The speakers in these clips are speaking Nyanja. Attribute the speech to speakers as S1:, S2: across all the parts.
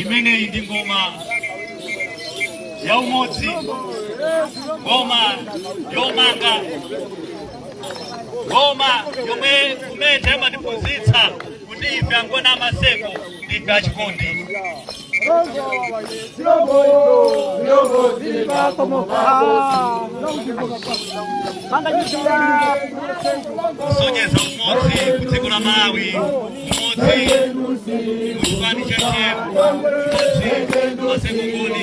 S1: Imeneyi ndi ngoma ya umodzi, ngoma yomanga, ngoma yomwe kumene imatiphunzitsa kuti ife Angoni a Maseko ndife achikondi. Kusonyeza umodzi ku dziko la Malawi, umodzi mu chipani cha UTM, umodzi Maseko Ngoni.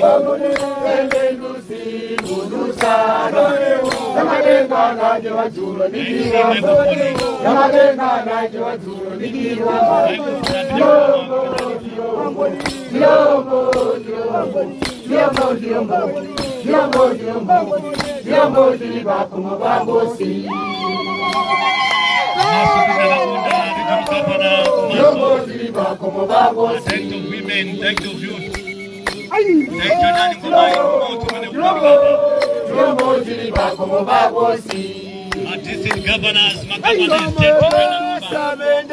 S1: Director of Women, Director of Youth, Director nani ngoma umodzi umene ukuonekapa. Ma district governors, ma governors, state governors.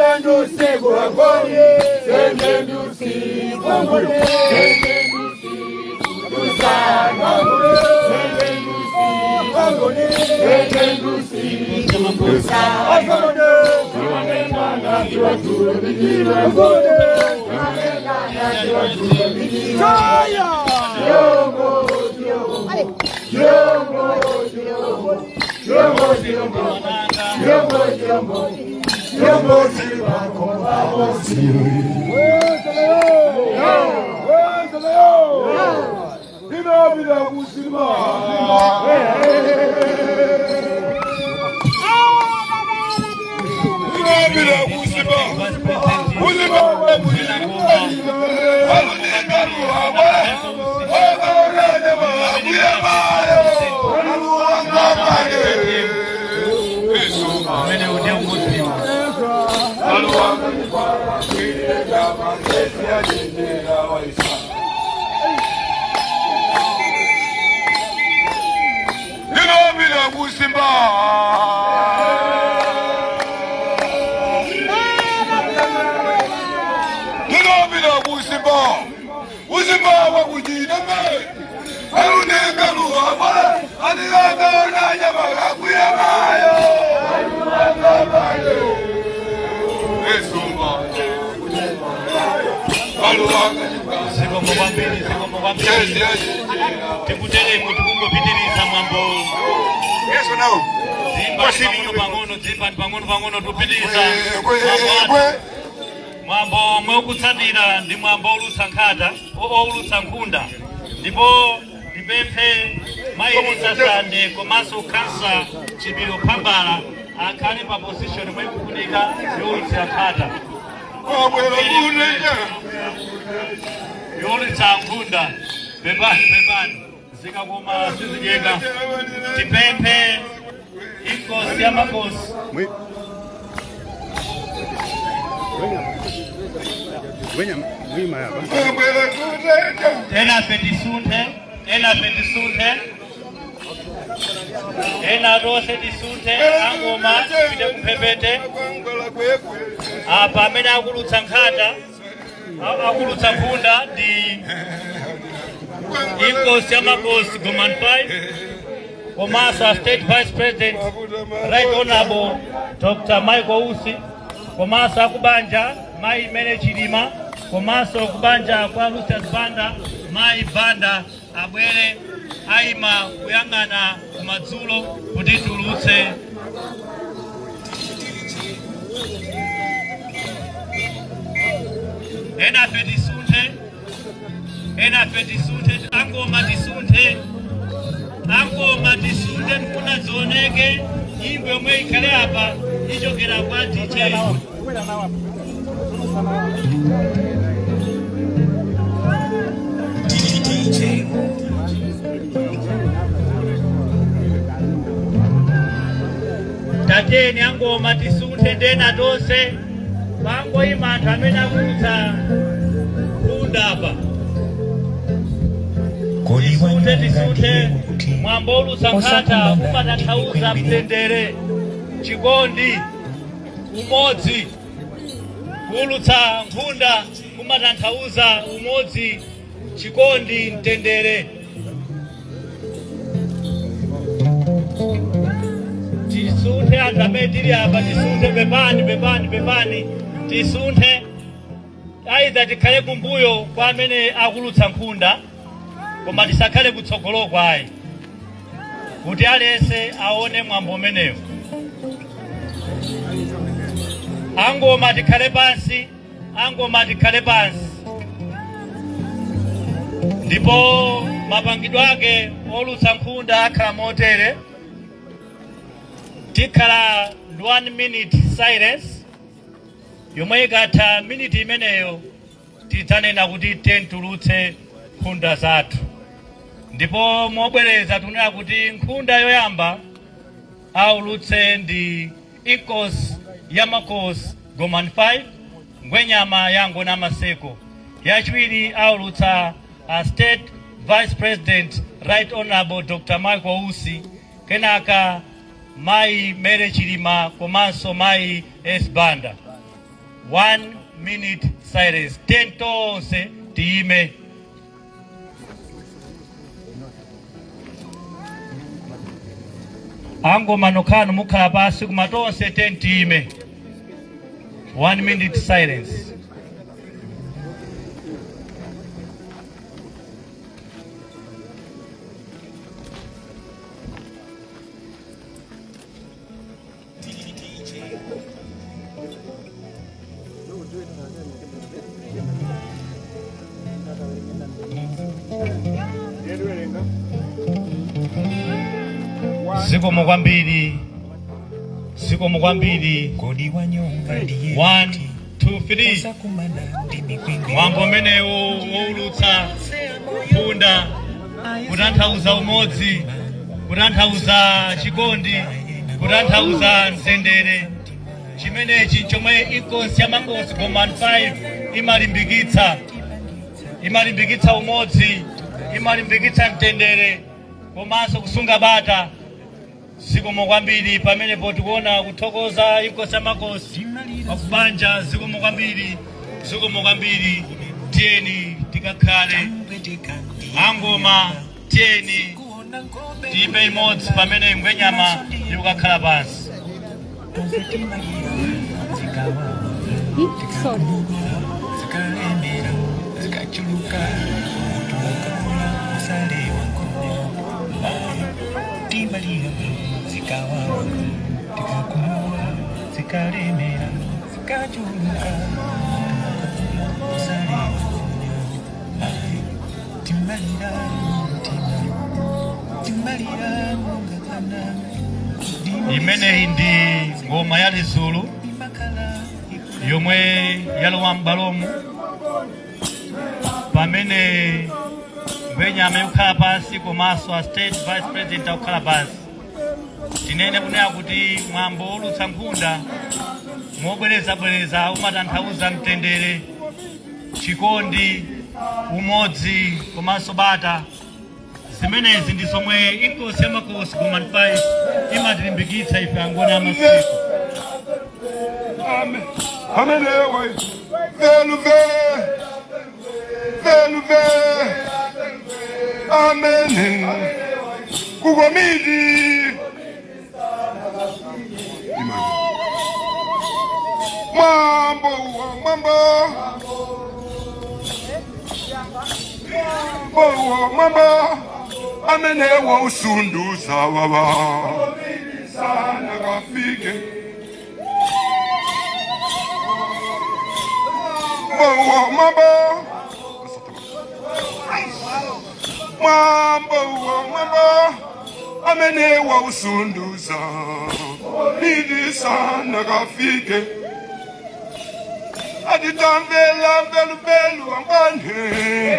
S1: Vice President umene ndiye umodziwo.
S2: Ndinobila kusimba. Ndinobila kusimba. Kusimba wakuchineme. Alunenga luhamba. Alilanga onanya bakakuya mayo. Alunenga mayo. Esumba. Aluwanga.
S1: Zikomo kwambiri, zikomo kwambiri. Tikuteremo tikungopitiriza mwambo.
S2: Yesu nawo.
S1: Dzimba pang'ono pang'ono, dzimba pang'ono pang'ono, tupitiriza mwambo wathu. Mwambo omwe ukutsatira ndi mwambo olutsa nkhata, owulutsa nkhunda, ndipo ndipemphe Mayi Lisa Sande komanso Khansa Chipiro Phambala akhale pa position imwe ikufunika yowulutsira nkhata, yowulutsa nkhunda. Pepani, pepani, zikakoma sizidyeka. Tipemphe Inkosi ya Makosi. Ena tisunthe, ena tisunthe, ena tonse tisunthe, angoma tipite kumphepete. Apa amene akulutsa nkhata, akulutsa nkhunda ndi Inkosi ya Makosi Gomani 5 komanso a State Vice President, Right Honorable Dr. Michael Usi, komanso akubanja Mayi Mary Chilima, komanso kubanja kwa Lucius Banda, Mayi Banda abwere ayima kuyang'ana kumadzulo kuti tiulutse. Ena fe tisunthe, ena fe tisunthe, angoma tisunthe, angoma tisunthe, ndifuna zioneke. Nyimbo yomwe ikhale apa ichokera kwa DJ.
S3: DJ.
S1: Tateni angoma tisunthe, ndena tonse pangoyima anthu amene akulutsa nkhunda apa.
S3: Kodi
S1: Tisunthe,
S3: wanyonga
S1: tisunthe.
S3: ndiye kuti
S1: Mwambo olutsa nkhata
S3: osakumba
S1: umatanthauza
S3: ndikuimbireni.
S1: mtendere, chikondi, umodzi. Kuulutsa nkhunda kumatanthauza umodzi, chikondi, mtendere. Tisunthe anthu amene tili apa, tisunthe. Pepani, pepani, pepani, tisunthe. Aidha tikhale kumbuyo kwa amene akulutsa nkhunda, koma tisakhale kutsogoloko ayi, kuti aliyense aone mwambo umenewo. Angoma tikhale pansi, angoma tikhale pansi. Ndipo mapangidwe ake olutsa nkhunda akhala motere: tikhala ndi 1 minute silence, yomwe ikatha miniti imeneyo tidzanena kuti titulutse nkhunda zathu. Ndipo mobwereza tikunena kuti nkhunda yoyamba aulutse ndi Inkosi ya Makosi Gomani 5, Ngwenyama ya Ngoni Maseko. Yachiwiri aulutsa a State Vice President, Right Honorable Dr Michael Usi, kenaka Mayi Mary Chilima komanso Mayi S Banda. 1 minute silence, ten tonse tiyime. Angoma nokhanu mukhala pasi, koma tonse ten tiyime. 1 minute silence. Zikomo kwambiri, zikomo kwambiri.
S3: Kodi wanyonga ndiye?
S1: 1 2 3.
S3: Osakumana ndi mikwingwirima.
S1: Mwambo umenewu woulutsa nkhunda kutanthauza umodzi, kutanthauza chikondi, kutanthauza mtendere. Chimenechi chomwe Inkosi ya Makosi Gomani 5 imalimbikitsa, imalimbikitsa umodzi, imalimbikitsa mtendere komanso kusunga bata. Zikomo kwambiri. Pamenepo tikuona kuthokoza Inkosi ya Makosi pakubanja. Zikomo kwambiri, zikomo kwambiri. Tiyeni tikakhale. Angoma, tiyeni tiyimbe imodzi pamene ngwenyama ikukakhala pansi.
S4: Sorry.
S3: Zikalemera, zikachuluka, mutu ukakula usalewa nkone. Timalira zikawawa tikakumula, zikalemera, zikachuluka, mutu ukakula usalewa nkone. Timalira mtima, timalira monga kana.
S1: Imeneyi ndi ngoma ya Lizulu yomwe yalowa m'bwalomu pamene ngwenyama ikukhala pansi komanso a State Vice President akukhala pansi. Tinene kunena kuti mwambo wolutsa nkhunda mobwerezabwereza umatanthauza mtendere, chikondi, umodzi komanso bata. Zimenezi ndi zomwe Inkosi ya Makosi Gomani 5 imatilimbikitsa ife Angoni Amaseko.
S2: Amene velu ve velu ve amene kukomiti mwambo wa mwambo mwambo wa mwambo amene wausunduza baba sana kafike mwambo wa mwambo mwambo wa mwambo amene wausunduza lidi sana kafike atitamvela mveluvelu angane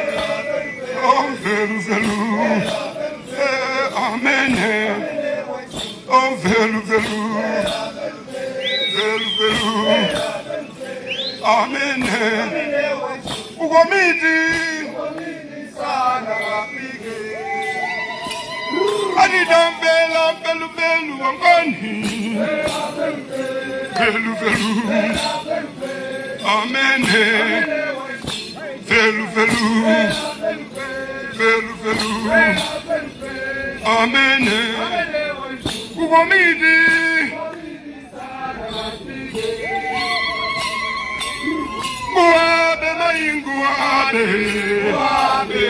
S2: oh mveluvelu. Eh, amene oh mveluvelu veluvelu amene ukomiti sana kafike atitamvela mveluvelu angani veluvelu. Amene. Velu velu. Velu velu. Amene. Kukomiti. Nguabe mayinguabe. Nguabe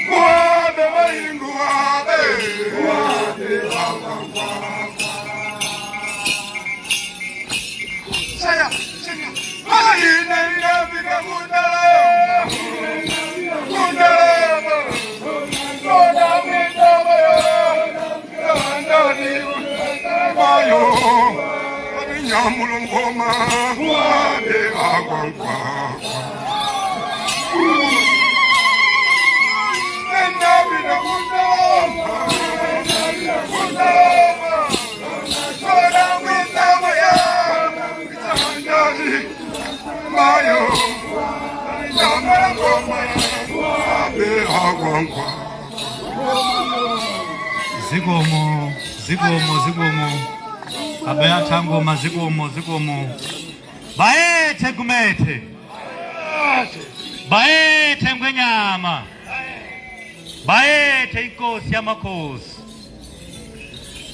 S2: Nguabe mayinguabe. Nguabe Saya, saya. Ayine inafika kundala. Kundala. Kundala Mayo. Nyamulongoma. Nguabe agwangwa.
S1: Zikomo, zikomo, zikomo. Abayatha ngoma, zikomo, zikomo. Bayethe Gumethe. Bayethe Ngwenyama. Bayethe inkosi yamakhosi.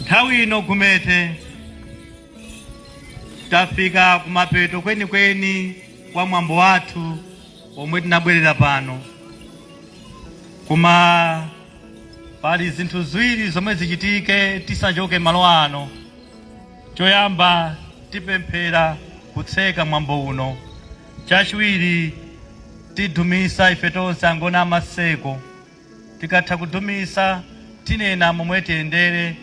S1: Nthawi ino Gumethe tafika kumapeto kwenikweni kwa mwambo wathu omwe tinabwerera pano, koma pali zinthu ziwiri zomwe zichitike tisachoke malo ano. Choyamba, tipemphera kutseka mwambo uno. Chachiwiri, tidumisa ife tonse angoni amaseko. Tikatha kudumisa, tinena momwe tiyendere.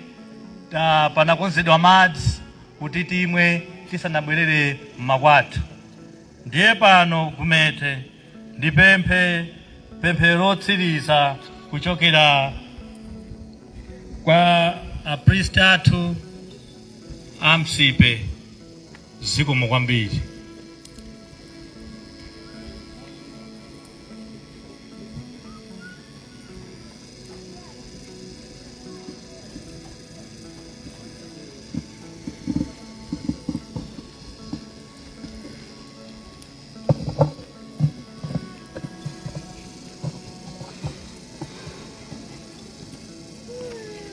S1: Panakonzedwa madzi kuti timwe tisanabwerere mmakwathu. Ndiye pano Gumethe ndipemphe pemphero lotsiriza kuchokera kwa apristi athu amsipe. Zikomo kwambiri.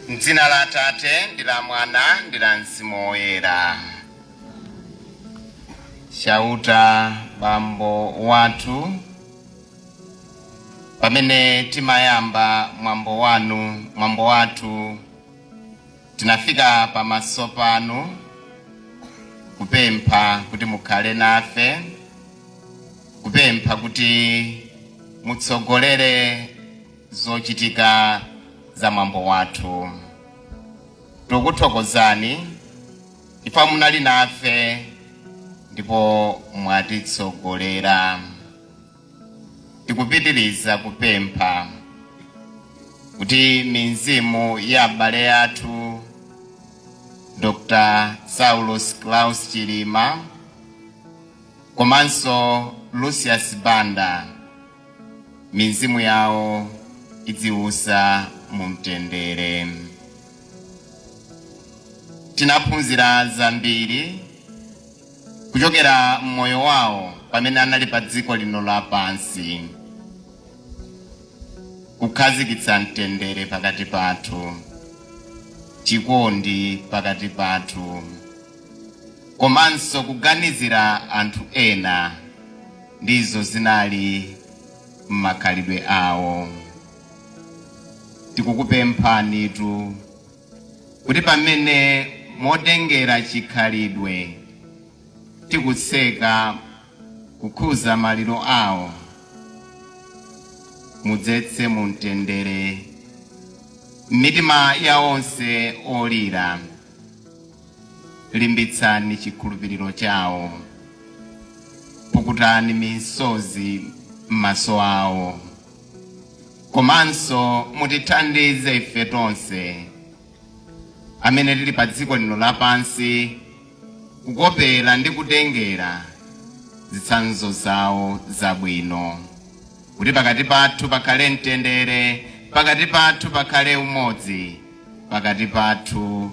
S4: Mdzina la Atate ndi la Mwana ndi la Mzimu Woyera. Chauta bambo wathu, pamene timayamba mwambo wanu, mwambo wathu, tinafika pamaso panu kupempha kuti mukhale nafe, kupempha kuti mutsogolere zochitika za mwambo wathu. Tikuthokozani chifukwa munali nafe ndipo mwatitsogolera. Tikupitiriza kupempha kuti mizimu ya abale athu Dr. Saulos Klaus Chilima komanso Lucius Banda, mizimu yawo idziusa mu mtendere. Tinaphunzira zambiri kuchokera mmoyo wawo pamene anali pa dziko lino lapansi, kukhazikitsa mtendere pakati pathu, chikondi pakati pathu, komanso kuganizira anthu ena, ndizo zinali m'makhalidwe awo. Tikukupemphanitu kuti pamene motengera chikhalidwe tikutseka kukhuza maliro awo, mudzetse mu mtendere mitima ya onse olira. Limbitsani chikhulupiriro chawo, pukutani misozi m'maso awo, komanso mutithandize ife tonse amene tili pa dziko lino lapansi kukopera ndi kutengera zitsanzo zawo zabwino, kuti pakati pathu pakhale mtendere, pakati pathu pakhale umodzi. Pakati pathu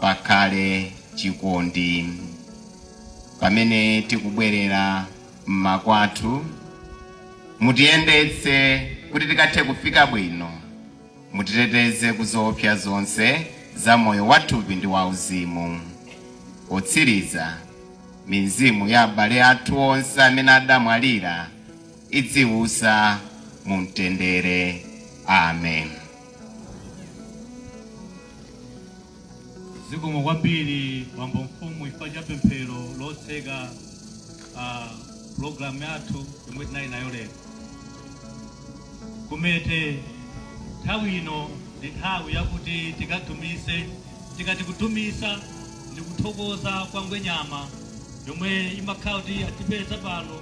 S4: pakhale chikondi. Pamene tikubwerera mmakwathu, mutiyendetse kuti tikathe kufika bwino. Mutiteteze ku zoopsa zonse za moyo wathupi ndi wauzimu. Potsiriza, mizimu ya abale athu onse amene adamwalira idziwusa mu mtendere. Amen.
S1: Zikomo kwambiri, bambo mfumu, chifukwa cha pemphero lotseka pulogalamu yathu yomwe tinali nayo lero. Kumete nthawi ino ndi nthawi yakuti tikadumise. Tikati kudumisa, ndi kuthokoza kwa ngwenyama yomwe imakhala kuti yatipeza pano,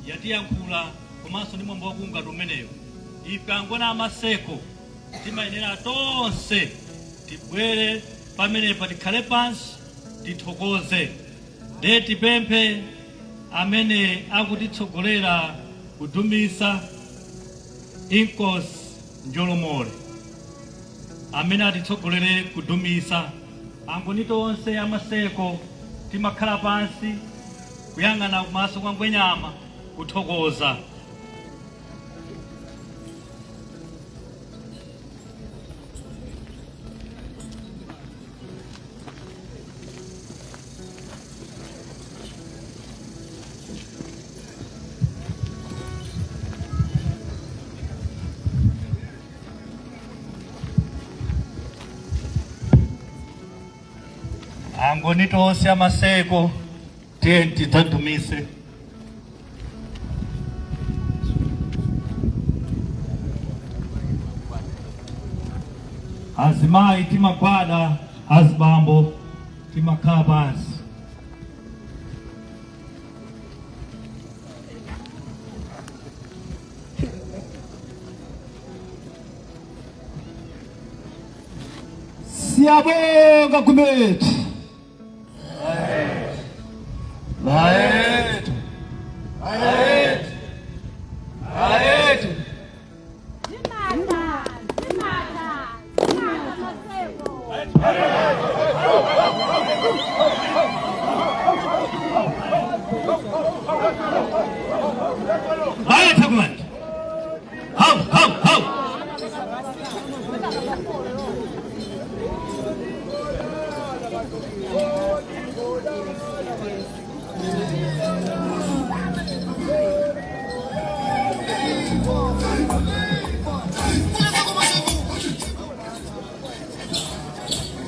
S1: yatiyankhula, komanso ndi mwambo wakungati umenewo. Ife Angoni amaseko timayenera tonse tibwere pamenepa, tikhale pansi, tithokoze. Ndiye tipemphe amene akutitsogolera kudumisa, Inkosi Njolomole, amene atitsogolere kudumisa. Angoni tonse amaseko timakhala pansi kuyang'ana kumaso kwa ngwenyama, kuthokoza. Angoni tonse amaseko, tiye tidzadumise. Azimayi timagwada, azibambo timakhala pansi.
S5: Siyabonga Gumede. Bayethu. Bayethu. Bayethu.
S6: Zimata, zimata, zimata maseko.
S1: Bayethu Gumede. Hau, hau, hau.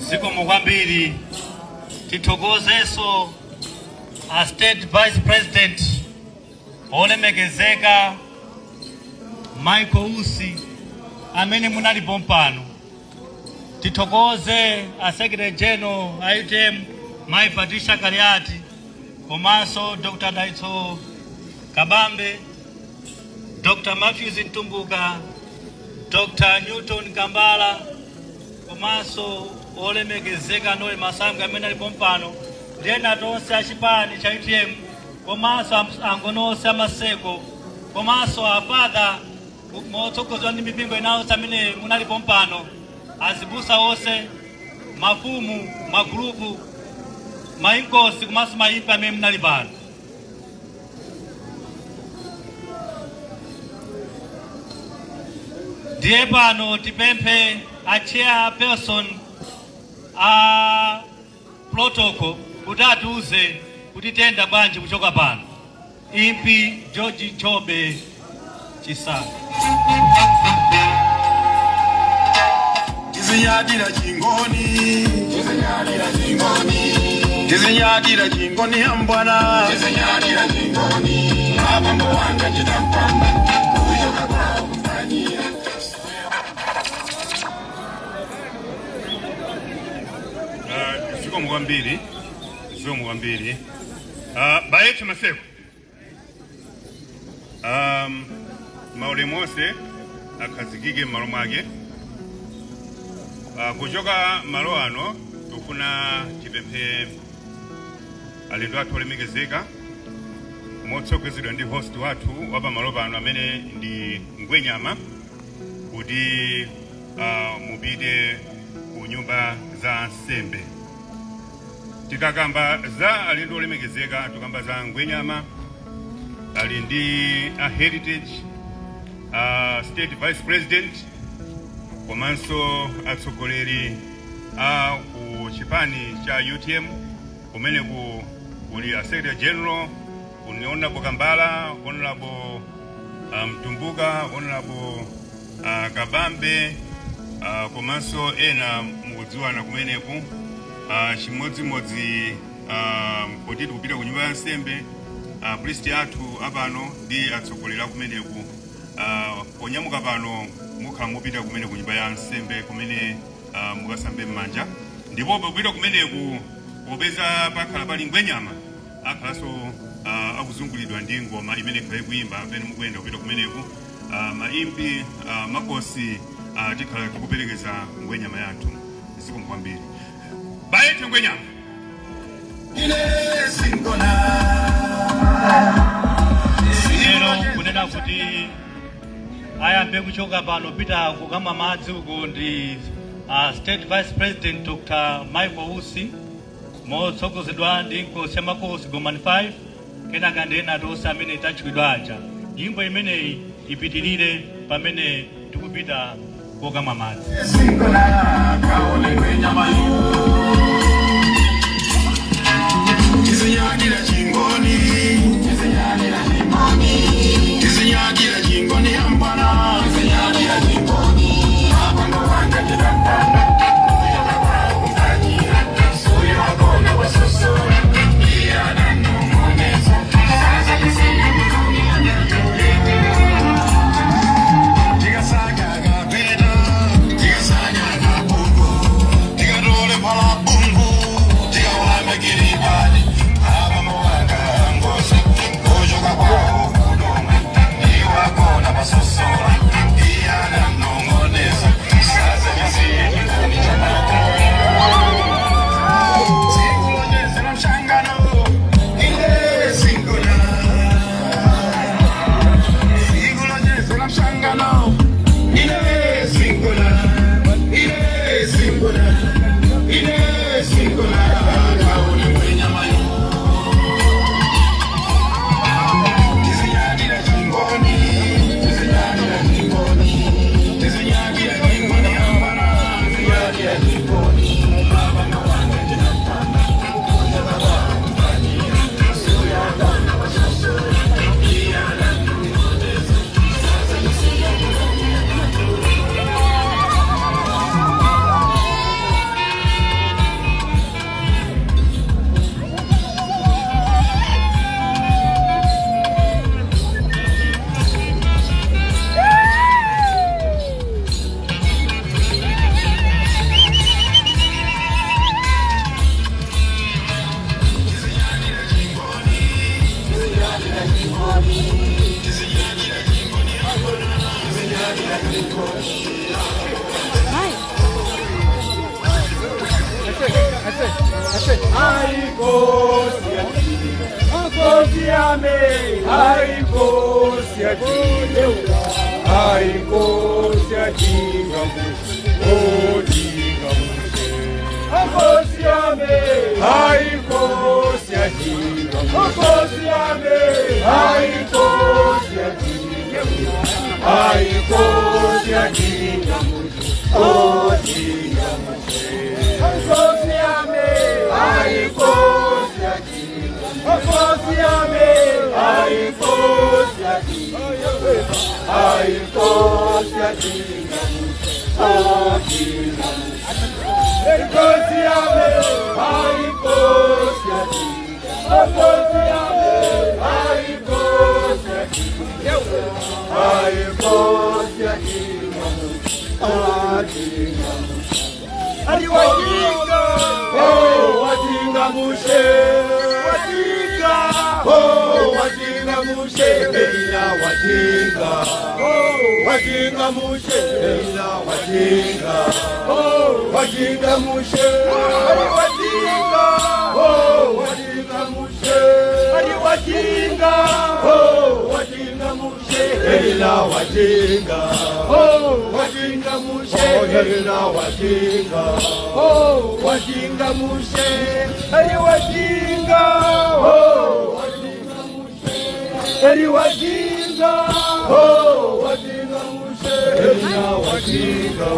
S1: Zikomo kwambiri. Tithokozenso a State Vice President olemekezeka Michael Usi amene munali pompano. Tithokoze a Secretary General a UTM, Mai Patricia Kaliati, komanso Dr. Daitso Kabambe, Dr. Matthews Mtumbuka, Dr. Newton Kambala, komanso olemekezeka Noel Masangwi amene ali pompano, ndi ena tonse achipani cha UTM, komanso Angoni onse amaseko, komanso afather motsogozedwa ndi mipingo ina onse amene munali pompano, azibusa onse, mafumu, magulupu, mainkosi komanso maimpi amene munali pano. Ndiye pano tipemphe a chairperson a protocol kuti atiuze kuti tiyenda bwanji kuchoka pano. Impi George Jobe Chisanu.
S2: Tizinyadira chingoni, tizinyadira chingoni, tizinyadira chingoni ambwana, tizinyadira chingoni, abambo wanga chitampamba, kuchoka kwawo kufanyira.
S7: Zikomo kwambiri, zikomo kwambiri. Bayethu maseko. Maulemu onse akhazikike m'malo mwake. Kuchoka malo ano tikufuna tipemphe alendo athu olemekezeka motsogozedwa ndi host wathu wa pamalo pano amene ndi Ngwenyama kuti mupite ku nyumba za nsembe. Tikakamba za alendo olemekezeka, tikamba za Ngwenyama, ali ndi a Heritage, a State Vice President, komanso atsogoleri a ku chipani cha UTM. Kumeneku kuli a Secretary General, kuli Honorable Kambala, Honorable Mtumbuka, Honorable Kabambe, komanso ena mukudziwana kumeneku. Chimodzimodzi poti tikupita ku nyumba ya nsembe, priest athu apano ndi atsogoleri akumeneku. Ponyamuka pano mukhala mupita kumene ku nyumba ya nsembe kumene mukasambe m'manja, ndipo popita kumeneku, popeza pakhala pali Ngwenyama, akhalanso akuzungulidwa ndi ngoma imene ikhale kuyimba pamene mukuyenda kupita kumeneku. Maimbi, makosi, tikhala tikuperekeza Ngwenyama yathu. Zikomo kwambiri. Bayethe Ngwenyama.
S2: Ine singona.
S1: Lero kunena kuti ayambe kuchoka pano pita kukamwa madzi uku ndi State Vice President Dr Michael Usi, motsogozedwa ndi Nkosi ya Makosi Gomani 5, kenaka ndi ena tonse amene tatchulidwa aja. Nyimbo imeneyi ipitirire pamene tikupita kokamwa madzi.
S2: Singona kaone Ngwenyama yo. Tizinyadira chingoni, tizinyadira chingoni, tizinyadira chingoni ambana, tizinyadira chingoni. Abambo wanga tidapanda, suyo wagona wasusura, iyana nongoneza, sasa tisina mtunia. Tikasaka kapeta, tikasaka kabungu, tikatole pala bungu, tikawame kiribani. Abambo wanga ngozi, kuchoka kwawo kudonga, iwakona basusura, iyana nongoneza, sasa tisina chingoni chamaka. Sikulonyezera mshangano, ine singona. Sikulonyezera mshangano, ine singona, ine singona, ine singona, kaone Ngwenyama yo. Tizinyadira chingoni, tizinyadira chingoni, tizinyadira chingoni ambana, tizinyadira chingoni. Abambo wanga tinapanda,
S5: Nkosi yami, hayi Nkosi yathi, hayi Nkosi yathi, odinga muhle. Nkosi yami, hayi Nkosi yathi, Nkosi yami, hayi Nkosi yathi, hayi Nkosi yathi, odinga muhle. Nkosi yami, hayi Nkosi yathi, Nkosi yami, hayi Nkosi yathi, hayi Nkosi yathi, odinga muhle. Nkosi yami, hayi Nkosi yathi, Nkosi yami, hayi Nkosi yathi, hayi Nkosi yathi, odinga muhle. Ali wajinga, oh wajinga mushe, wajinga, oh wajinga mushe, ila wajinga, oh wajinga mushe, ila wajinga, oh wajinga mushe, ali wajinga, oh wajinga mushe, ali wajinga. Wajinga, oh, wajinga mushe, Elina wajinga, oh, wajinga mushe, Elina wajinga, oh, wajinga mushe, Eli wajinga, oh, wajinga mushe, Eli wajinga,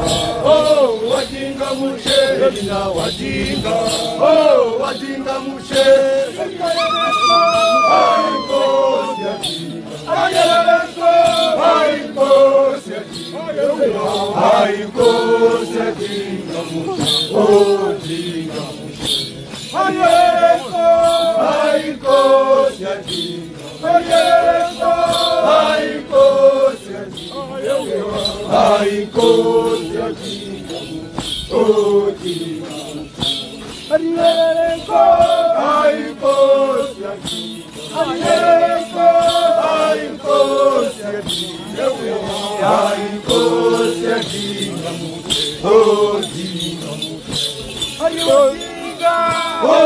S5: oh, wajinga mushe, Elina wajinga, oh, wajinga mushe, Elina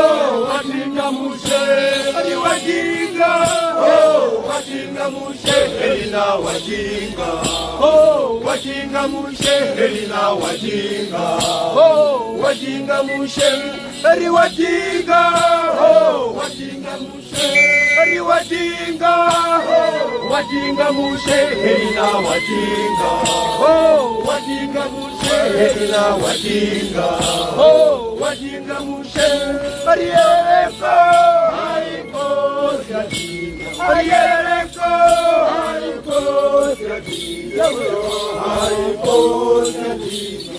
S5: wajinga, oh, wajinga mushe, Wajinga mushe, Elina wajinga, oh, wajinga mushe, Elina wajinga, oh, wajinga mushe, Arieleko, haiko siajinga, Arieleko, haiko siajinga, haiko siajinga.